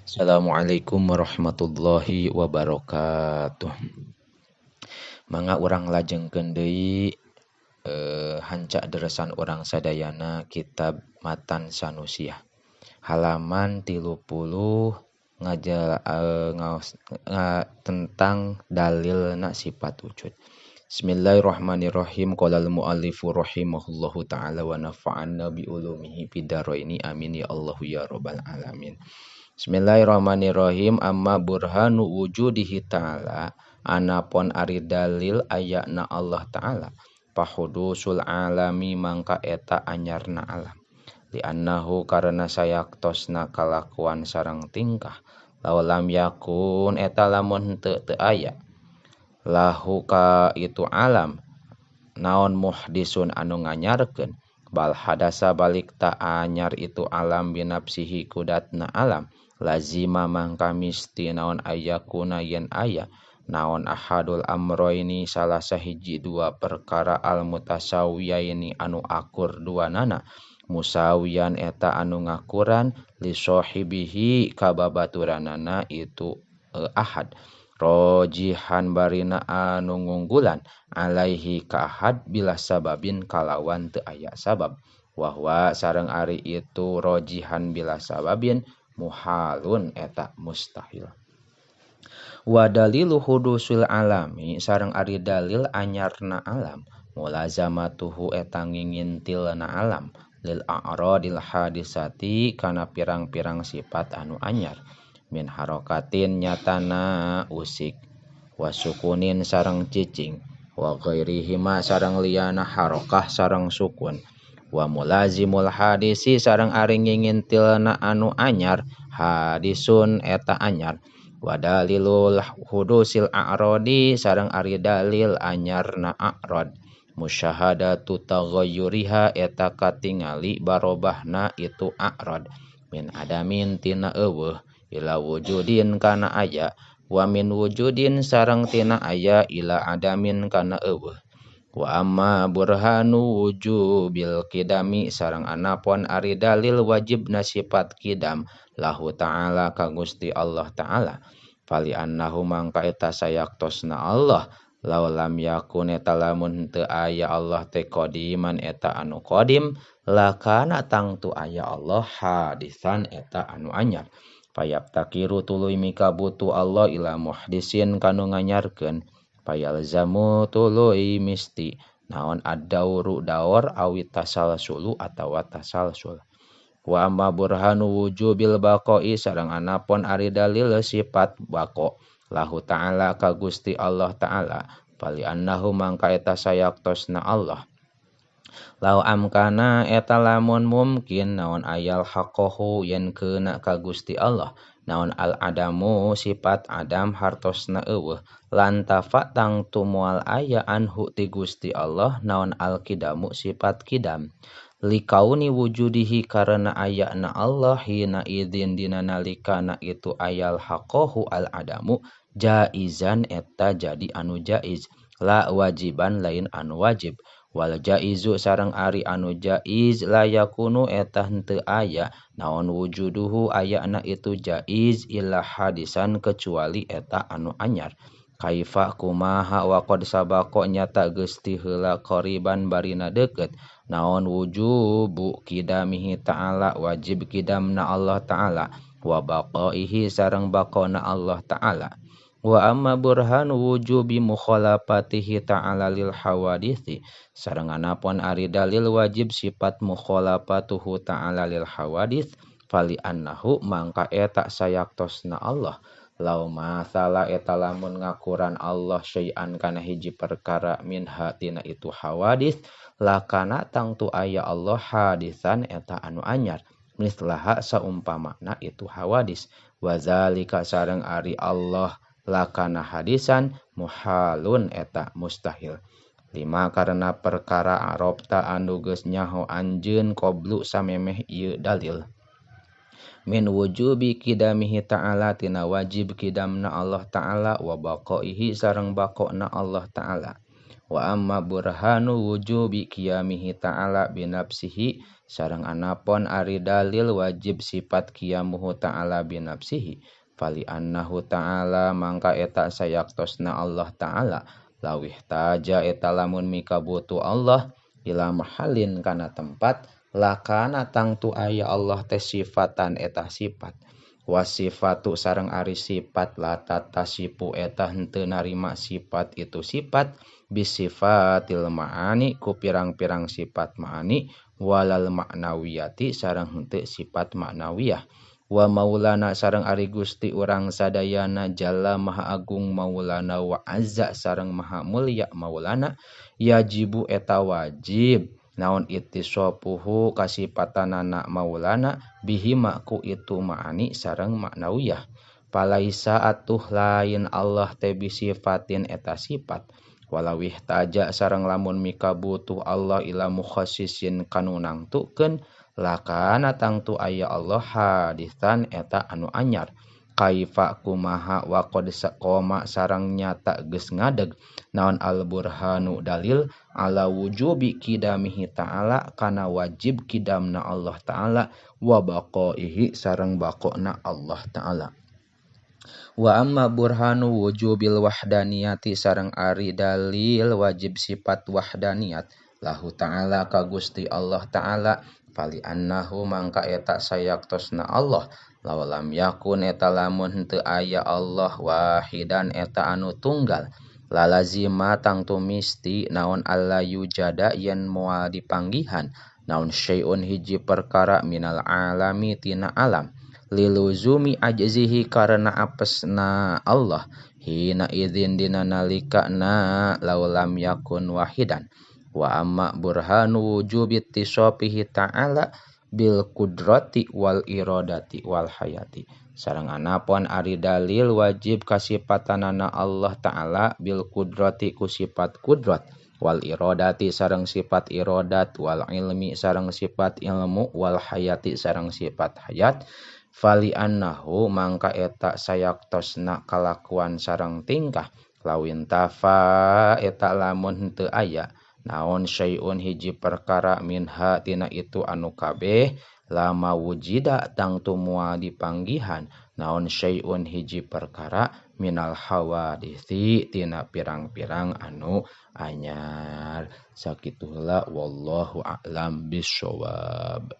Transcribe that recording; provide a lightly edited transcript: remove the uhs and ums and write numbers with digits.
Assalamualaikum warahmatullahi wabarakatuh. Mangga urang lajengkeun deui hanca deresan urang sadayana kitab Matan Sanusiah. Halaman 30 ngaos tentang dalilna sifat wujud. Bismillahirrahmanirrahim. Qala al-muallifu rahimahullahu ta'ala wa nafa'ana bi ulumihi fid dharaini. Amin ya Allahu ya rabbal alamin. Bismillahirrahmanirrahim. Amma burhanu wujudihi ta'ala, anapun ari dalil ayana Allah ta'ala, pahudusul alami mangka eta anyarna alam, li'annahu karena sayaktosna kalakuan sareng tingkah, law lam yakun eta lamun henteu teu aya lahu ka itu alam naon muhdisun anu nganyarkeun, bal hadasa balik ta anyar itu alam binafsihi kudatna alam, lazima mangka misti naon ayakuna yen aya naon ahadul amroini salah sahiji dua perkara al mutasawiyaini anu akur duanana, musawiyan eta anu ngakuran li sahibihi ka babaturanana itu ahad, rojihan barina anu ngunggulan alaihi ka ahad bila sababin kalawan teu aya sabab, wahwa sareng ari itu rojihan bila sababin muhalun eta mustahil. Wa dalilu hudusul alami sareng ari dalil anyarna alam, mulazamatuhu eta ngingintilna alam lil a'radil hadisati kana pirang-pirang sifat anu anyar, min harokatin nyatana usik, wasukunin sareng cicing, wa ghairihima sareng liyana harokah sareng sukun, wa mulazimul hadisi sareng ari ngingintilna anu anyar hadisun eta anyar, wa dalilul hudusil a'radi sareng ari dalil anyarna a'rad, musyahadatu taghayyuriha eta katingali barobahna itu a'rad, min adamin tina eueuh ila wujudin kana aya, wa min wujudin sareng tina aya ila adamin kana eueuh. Wa amma burhanu wujubil kidami sareng anapun ari dalil wajibna sifat kidam lahu ta'ala ka Gusti Allah ta'ala, fali annahu mangka eta sayaktosna Allah, law lam yakun eta lamun teu aya Allah teh qadiman eta anu qadim, lakana tangtu aya Allah hadisan eta anu anyar, fayabtakiru tuluy mikabutu Allah ila muhdisin kanu nganyarkeun, payalzamu tuluy misti naon ad-dauru daur awi tasalsulu atawa tasalsul. Wa amma burhanu wujubil baqai sareng anapun ari dalil sifat baqa lahu ta'ala ka Gusti Allah ta'ala, fali annahu mangka eta sayaktosna Allah, law amkana eta lamun mungkin naon ayal haqqahu yen keuna ka Gusti Allah naon al adamu sifat adam hartosna eueuh, lantafa tangtu moal aya anhu ti Gusti Allah naon al kidamu sifat kidam, likauni wujudihi karena ayana Allah hina idzin dina nalikana itu ayal haqqahu al adamu jaizan eta jadi anu jaiz, la wajiban lain anu wajib, wal jaizu sareng ari anu jaiz la yakunu eta henteu aya naon wujuduhu ayana itu jaiz illa hadisan kecuali eta anu anyar, kaifa kumaha wa qad sabaqa nyata geus ti heula qariban barina deukeut naon wujubu kidamihi ta'ala wajib kidamna Allah ta'ala, wa baqaihi sareng baqona Allah ta'ala. Wa amma burhanu wujubi mukhalafatihi ta'ala lil hawadisi sareng anapun ari dalil wajib sifat mukhalafatuhu ta'ala lil hawadis, fali annahu mangka eta sayaktosna Allah, law masala eta lamun ngakuran Allah syai'an kana hiji perkara minha tina itu hawadis, lakana tangtu aya Allah hadisan eta anu anyar, mislaha saumpamana itu hawadis, wazalika sareng ari Allah lakana hadisan muhalun eta mustahil. Lima karena perkara arobta anu geus nyaho anjeun qoblu samemeh ieu dalil, min wujubi kidamihi ta'ala tina wajib kidamna Allah ta'ala, wa baqaihi sareng baqona Allah ta'ala, Wa amma burhanu wujubi qiyamihi ta'ala binafsihi sareng anapon ari dalil wajib sifat qiyamuhu ta'ala binafsihi fali annahu ta'ala mangka eta sayaktosna Allah ta'ala lawih taja eta lamun mikabutuh Allah ila mahalin kana tempat lakana tangtu aya Allah teh sifatan eta sifat wasifatu sareng ari sifat la tatasipu eta henteu narima sifat itu sifat bisifatil ma'ani ku pirang-pirang sifat ma'ani walal ma'nawiyati sareng henteu sifat ma'nawiyah. Wa maulana sareng ari Gusti urang sadayana jalla maha agung maulana wa azza sareng maha mulia maulana yajibu eta wajib naon ittisafuhu kasipatanana maulana bihima ku itu ma'ani sareng ma'nawiyah. Palaisa atuh lain Allah teh bisifatin eta sifat walawih taja sareng lamun mikabutuh Allah ila mukhassisin kanu nangtukeun lakana tangtu aya Allah hadisan eta anu anyar. Kaifa kumaha wa qad saqoma sareng nyata geus ngadeg naon al burhanu dalil ala wujubi qidamihi ta'ala kana wajib qidamna Allah ta'ala wa baqaihi sareng baqona Allah ta'ala. Wa amma burhanu wujubil wahdaniyati sareng ari dalil wajib sifat wahdaniyat lahu ta'ala ka Gusti Allah ta'ala fali annahu mangka eta sayaktosna Allah lawalam yakun eta lamun henteu aya Allah wahidan eta anu tunggal lalazima tangtu misti naon alla yujada yen moal dipanggihan naon syai'un hiji perkara minal alami tina alam liluzumi ajzihi karena apesna Allah hina idzin dina nalika na laulam yakun wahidan. Wa amma burhanu wujubi ittisafihi ta'ala bil kudrati wal iradati wal hayati sareng anapon ari dalil wajib kasipatanana Allah ta'ala bil kudrati ku sifat kudrat wal iradati sareng sifat iradat wal ilmi sareng sifat ilmu wal hayati sareng sifat hayat fali annahu mangka eta sayaktosna kalakuan sareng tingkah lawin tafa eta lamun henteu aya naon syai'un hiji perkara minha tina itu anu kabeh lama wujida tangtu moal dipanggihan naon syai'un hiji perkara minal hawaditsi tina pirang-pirang anu anyar. Sakitu heula wallahu a'lam bissawab.